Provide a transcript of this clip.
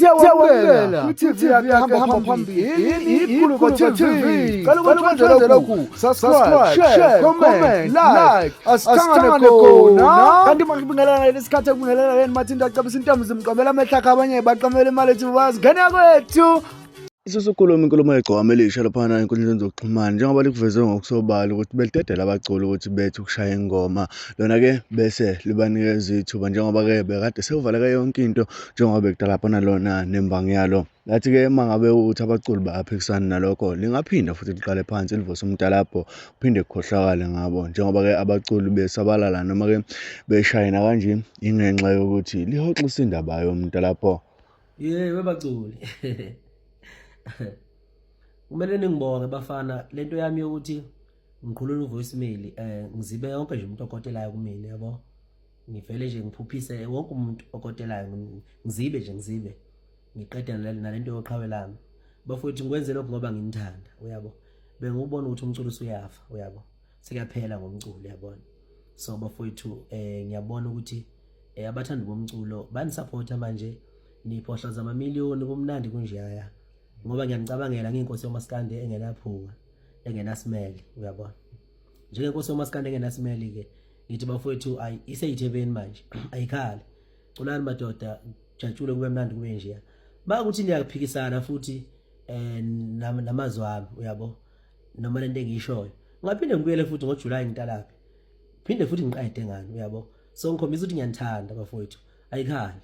Siyawamukela kwi-TV yakhe hamba phambili iGuluva TV. Cela ukuthi wenze lokhu. Subscribe, share, comment, like. Asithangane khona. Kanti makubingelela ngalesi sikhathi ekubingelela yena Mathinta acabisa intombi zimqamela amehlo akhe abanye baqamela imali ethi bazi ngane yakwethu. Isusukhuluma inkulumo yegcokama elisha laphana enkundleni zokuxhumana njengoba likuveze ngokusobala ukuthi belidedela abaculi ukuthi bethi ukushaya ingoma lona-ke bese libanikeza ithuba njengoba-ke bekade sekuvaleke yonke into njengoba bekudala laphana lona nembangi yalo. Lathi-ke uma ngabe ukuthi abaculi bayaphikisana nalokho lingaphinda futhi liqale phansi livuse umtalabho kuphinde kukhohlakale ngabo njengoba-ke abaculi besabalala noma-ke beshayina kanje ingenxa yokuthi lihoxisa indaba yomtalabho. Yey webaculi. Kumele ningibonge bafana lento yami yokuthi ngikhulula uvoicemail eh ngizibe yonke nje umuntu okotelayo kumina yabo. Ngivele nje ngiphuphise wonke umuntu okotelayo ngizibe nje ngizibe. Ngiqede nalento yoqhawe lami. Bafowethu ngikwenze lokho ngoba nginithanda uyabo. Bengubona ukuthi umculo usuyafa uyabo. Sekuyaphela ngomculo uyabona. So bafowethu eh ngiyabona ukuthi eh, abathandi bomculo banisupporta manje niphohloza amamiliyoni kumnandi kunjeyaya ngoba ngiyanicabangela ngiyinkosi yomaskandi engenaphunga engenasimele uyabona njengenkosi yomaskandi engenasimele ke ngithi bafowethu ayi iseyithebeni manje ayikhali culani madoda jatshule kube mnandi kube njeya makuthi niyaphikisana futhi eh namazwi ami uyabo noma lento engiyishoyo ngaphinde ngibuyele futhi ngoJuly ngitalaphi phinde futhi ngiqede ngani uyabo so ngikhombisa ukuthi ngiyanithanda bafowethu ayikhali.